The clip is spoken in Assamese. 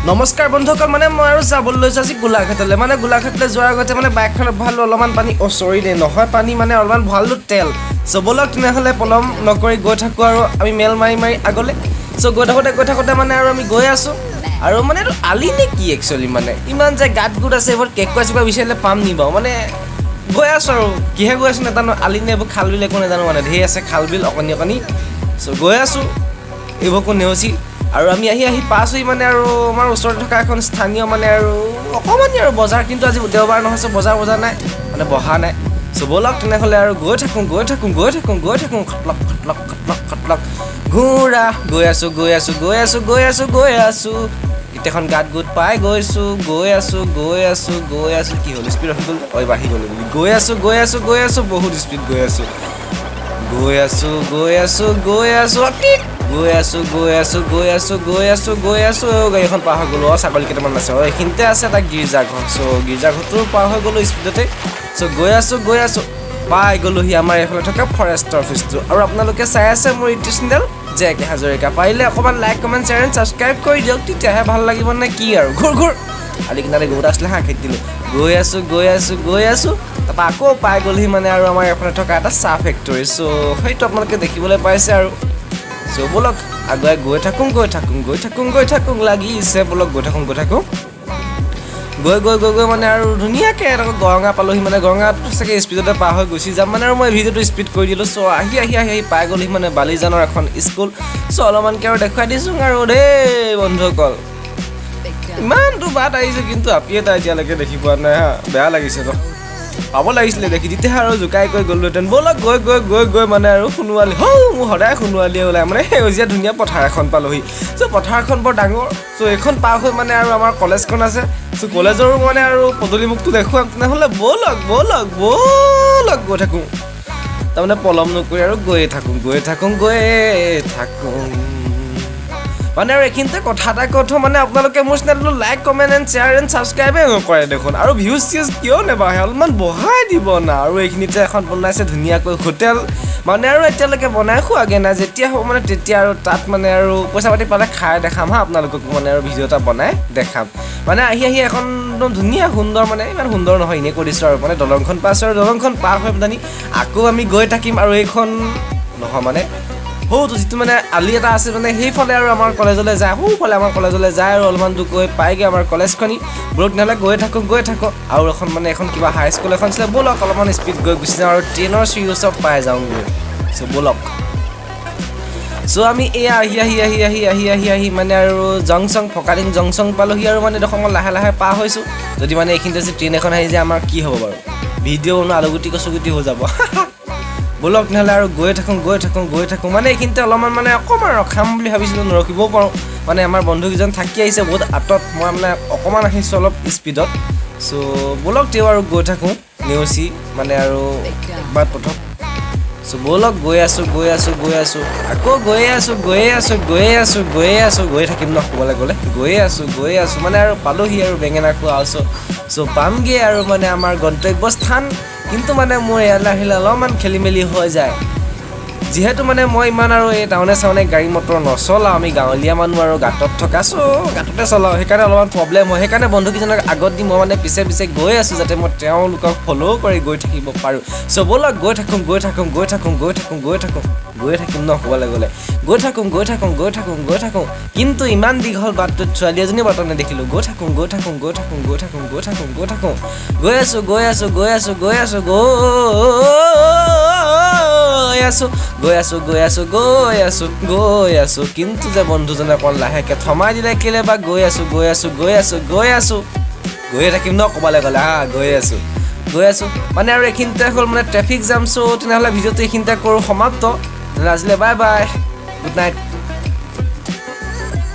নমস্কাৰ বন্ধুসকল, মানে মই আৰু যাবলৈ লৈছোঁ আজি গোলাঘাটলৈ। মানে গোলাঘাটলৈ যোৱাৰ আগতে মানে বাইকখনত ভৰালোঁ অলপমান পানী, অ' চৰি দেই, নহয় পানী, মানে অলপমান ভৰালোঁ তেল। চ' ব'লক তেনেহ'লে পলম নকৰি গৈ থাকোঁ আৰু আমি মেল মাৰি মাৰি আগলৈ। চ' গৈ থাকোঁতে গৈ থাকোঁতে মানে আৰু আমি গৈ আছোঁ আৰু মানে এইটো আলি নে কি একচুৱেলি, মানে ইমান যে গাঁত গোট আছে, এইবোৰ কেঁকুৰা চেকুৰা বিচাৰিলে পাম নি বাৰু? মানে গৈ আছোঁ আৰু কিহে গৈ আছোঁ নাজানো, আলি নে এইবোৰ খাল বিল একো নাজানো, মানে ঢেৰ আছে খাল বিল অকণি অকণি। চ' গৈ আছোঁ এইবোৰকো নেওচি আৰু আমি আহি আহি পাইছোহি মানে আৰু আমাৰ ওচৰতে থকা এখন স্থানীয় মানে আৰু অকণমানি আৰু বজাৰ। কিন্তু আজি দেওবাৰ নহয়, চ' বজাৰ বজাৰ নাই, মানে বহা নাই। চ' ব'লক তেনেহ'লে আৰু গৈ থাকোঁ গৈ থাকোঁ গৈ থাকোঁ গৈ থাকোঁ, খটলক খটলক খটলক খটলক ঘূৰা গৈ আছোঁ গৈ আছোঁ গৈ আছোঁ গৈ আছোঁ গৈ আছোঁ, গোটেইখন গাঁত গোট পাই গৈছোঁ, গৈ আছোঁ গৈ আছোঁ গৈ আছোঁ। কি হ'ল, স্পীড ৰখি গ'ল? ঐ বাঢ়ি গ'ল বুলি গৈ আছোঁ গৈ আছোঁ গৈ আছোঁ, বহুত স্পীড গৈ আছোঁ গৈ আছোঁ গৈ আছোঁ গৈ আছোঁ, অতীত গৈ আছোঁ গৈ আছোঁ গৈ আছোঁ গৈ আছোঁ গৈ আছোঁ। গাড়ীখন পাৰ হৈ গ'লোঁ। অ' ছাগলী কেইটামান আছে। অ' এইখিনিতে আছে এটা গীৰ্জাঘৰ। চ' গীৰ্জাঘৰটো পাৰ হৈ গ'লোঁ স্পীডতে। চ' গৈ আছোঁ গৈ আছোঁ, পাই গ'লোহি আমাৰ এইফালে থকা ফৰেষ্টৰ অফিচটো। আৰু আপোনালোকে চাই আছে মোৰ YouTube channel J K Hazarika. পাৰিলে অকণমান like, comment, share and subscribe কৰি দিয়ক, তেতিয়াহে ভাল লাগিব নে কি? আৰু ঘূৰ ঘূৰ আলি কিনাৰে গৰু আছিলে, হাঁহ খেদি দিলোঁ। গৈ আছোঁ গৈ আছোঁ গৈ আছোঁ, তাৰপৰা আকৌ পাই গ'লহি মানে আৰু আমাৰ এইফালে থকা এটা চাহ ফেক্টৰী। চ' সেইটো আপোনালোকে দেখিবলৈ পাইছে আৰু। চ' ব'লক আগুৱাই গৈ থাকোঁ গৈ থাকোঁ গৈ থাকোঁ গৈ থাকোঁ লাগিছে। ব'লক গৈ থাকোঁ গৈ থাকোঁ, গৈ গৈ গৈ গৈ মানে আৰু ধুনীয়াকৈ এনেকৈ গৰঙা পালোহি। মানে গৰঙাটো চাগে স্পীডতে পাৰ হৈ গুচি যাম, মানে আৰু মই ভিডিঅ'টো স্পীড কৰি দিলোঁ। চ' আহি আহি আহি আহি পাই গ'লহি মানে বালিজানৰ এখন স্কুল। চ' অলপমানকৈ আৰু দেখুৱাই দিছোঁ আৰু দেই বন্ধুসকল। ইমানটো বাট আহিছোঁ কিন্তু আপি এটা এতিয়ালৈকে দেখি পোৱা নাই। হা, বেয়া লাগিছে ন? পাব লাগিছিলে দেখি, তেতিয়াহে আৰু জোকাই কৈ গ'লোহেঁতেন। ব'লক গৈ গৈ গৈ গৈ মানে আৰু সোণোৱালী হৌ, মোৰ সদায় সোণোৱালীয়ে ওলায়। মানে সেউজীয়া ধুনীয়া পথাৰ এখন পালোহি। চ' পথাৰখন বৰ ডাঙৰ। চ' এইখন পাৰ হৈ মানে আৰু আমাৰ কলেজখন আছে। চ' কলেজৰো মানে আৰু পদূলিমুখটো দেখুৱাম তেনেহ'লে। ব'লক ব'লক ব'লক গৈ থাকোঁ, তাৰমানে পলম নকৰি আৰু গৈয়ে থাকোঁ গৈ থাকোঁ গৈয়ে থাকোঁ। মানে আৰু এইখিনিতে কথা এটা কৈ থওঁ, মানে আপোনালোকে মোৰ চেনেলটো like, comment and share and ছাবস্ক্ৰাইবে নকৰে দেখোন, আৰু ভিউজ চিউজ কিয় নেবাঢ়ে? অলপমান বঢ়াই দিব না। আৰু এইখিনিতে এখন বনাইছে ধুনীয়াকৈ হোটেল, মানে আৰু এতিয়ালৈকে বনাই খোৱাগৈ নাই। যেতিয়া হ'ব মানে তেতিয়া আৰু তাত মানে আৰু পইচা পাতি পালে খাই দেখাম হা আপোনালোকক, মানে আৰু ভিডিঅ' এটা বনাই দেখাম। মানে আহি আহি এখন একদম ধুনীয়া সুন্দৰ, মানে ইমান সুন্দৰ নহয়, এনেই কৈ দিছোঁ আৰু, মানে দলংখন পাইছোঁ আৰু দলংখন পাৰ হৈ পেলানি আকৌ আমি গৈ থাকিম। আৰু এইখন নহয়, মানে সৌটো যিটো মানে আলি এটা আছে, মানে সেইফালে আৰু আমাৰ কলেজলৈ যায়, সোঁফালে আমাৰ কলেজলৈ যায় আৰু অলপমান দূৰ গৈ পায়গৈ আমাৰ কলেজখনি। ব'লক নহ'লে গৈ থাকোঁ গৈ থাকোঁ। আৰু এখন মানে এখন কিবা হাই স্কুল এখন আছিলে। ব'লক অলপমান স্পীড গৈ গুচি যাওঁ আৰু ট্ৰেইনৰ চিৰি ওচৰত পাই যাওঁগৈ। চ' ব'লক। চ' আমি এয়া আহি আহি আহি আহি আহি আহি আহি মানে আৰু জংচন, ফকাডিং জংচন পালোহি। আৰু মানে দেখোন মই লাহে লাহে পাৰ হৈছোঁ। যদি মানে এইখিনিতে যদি ট্ৰেইন এখন আহি যায়, আমাৰ কি হ'ব বাৰু? ভিডিঅ' বনোৱা আলুগুটি কচুগুটি হৈ যাব। ব'লক নহ'লে আৰু গৈ থাকোঁ গৈ থাকোঁ গৈ থাকোঁ। মানে এইখিনিতে অলপমান মানে অকণমান ৰখাম বুলি ভাবিছিলোঁ, নৰখিবও পাৰোঁ। মানে আমাৰ বন্ধুকেইজন থাকি আহিছে বহুত আঁতৰত, মই মানে অকণমান আহিছোঁ অলপ স্পীডত। চ' ব'লক তেওঁ আৰু গৈ থাকোঁ নেওচি মানে আৰু বাট পথক। চ' ব'লক গৈ আছোঁ গৈ আছোঁ গৈ আছোঁ, আকৌ গৈয়ে আছোঁ গৈয়ে আছোঁ গৈয়ে আছোঁ গৈয়ে আছোঁ, গৈ থাকিম ন ক'বলৈ গ'লে, গৈয়ে আছোঁ গৈয়ে আছোঁ। মানে আৰু পালোহি আৰু বেঙেনা খোৱা আছোঁ। চ' পামগৈ আৰু মানে আমাৰ গন্তব্য স্থান। কিন্তু মানে মোৰ ইয়ালৈ আহিলে অলপমান খেলি মেলি হৈ যায়, যিহেতু মানে মই ইমান আৰু এই টাউনে চাউনে গাড়ী মটৰ নচলাওঁ। আমি গাঁৱলীয়া মানুহ আৰু গাঁতত থকা, চ' গাঁততে চলাওঁ, সেইকাৰণে অলপমান প্ৰব্লেম হয়। সেইকাৰণে বন্ধুকেইজনক আগত দি মই মানে পিছে পিছে গৈ আছোঁ, যাতে মই তেওঁলোকক ফ'ল' কৰি গৈ থাকিব পাৰোঁ। চ' ব'লক গৈ থাকোঁ গৈ থাকোঁ গৈ থাকোঁ গৈ থাকোঁ গৈ থাকোঁ, গৈয়ে থাকিম ন ক'বলৈ গ'লে, গৈ থাকোঁ গৈ থাকোঁ গৈ থাকোঁ গৈ থাকোঁ। কিন্তু ইমান দীঘল বাটটোত ছোৱালী এজনী বাটত নেদেখিলোঁ। গৈ থাকোঁ গৈ থাকোঁ গৈ থাকোঁ গৈ থাকোঁ গৈ থাকোঁ গৈ থাকোঁ, গৈ আছোঁ গৈ আছোঁ গৈ আছোঁ গৈ আছোঁ গৈ আছোঁ গৈ আছোঁ গৈ আছোঁ গৈ আছোঁ গৈ আছোঁ। কিন্তু যে বন্ধুজনে অকণ লাহেকৈ থমাই দিলে কেলে বা? গৈ আছোঁ গৈ আছোঁ গৈ আছোঁ গৈ আছোঁ, গৈয়ে থাকিম ন ক'বালৈ গ'লে। হা, গৈ আছোঁ গৈ আছোঁ। মানে আৰু এইখিনিতে হ'ল মানে ট্ৰেফিক জাম। চ' তেনেহ'লে ভিডিঅ'টো এইখিনিতে কৰোঁ সমাপ্ত। তেনেহ'লে আজিলৈ বাই বাই, গুড নাইট।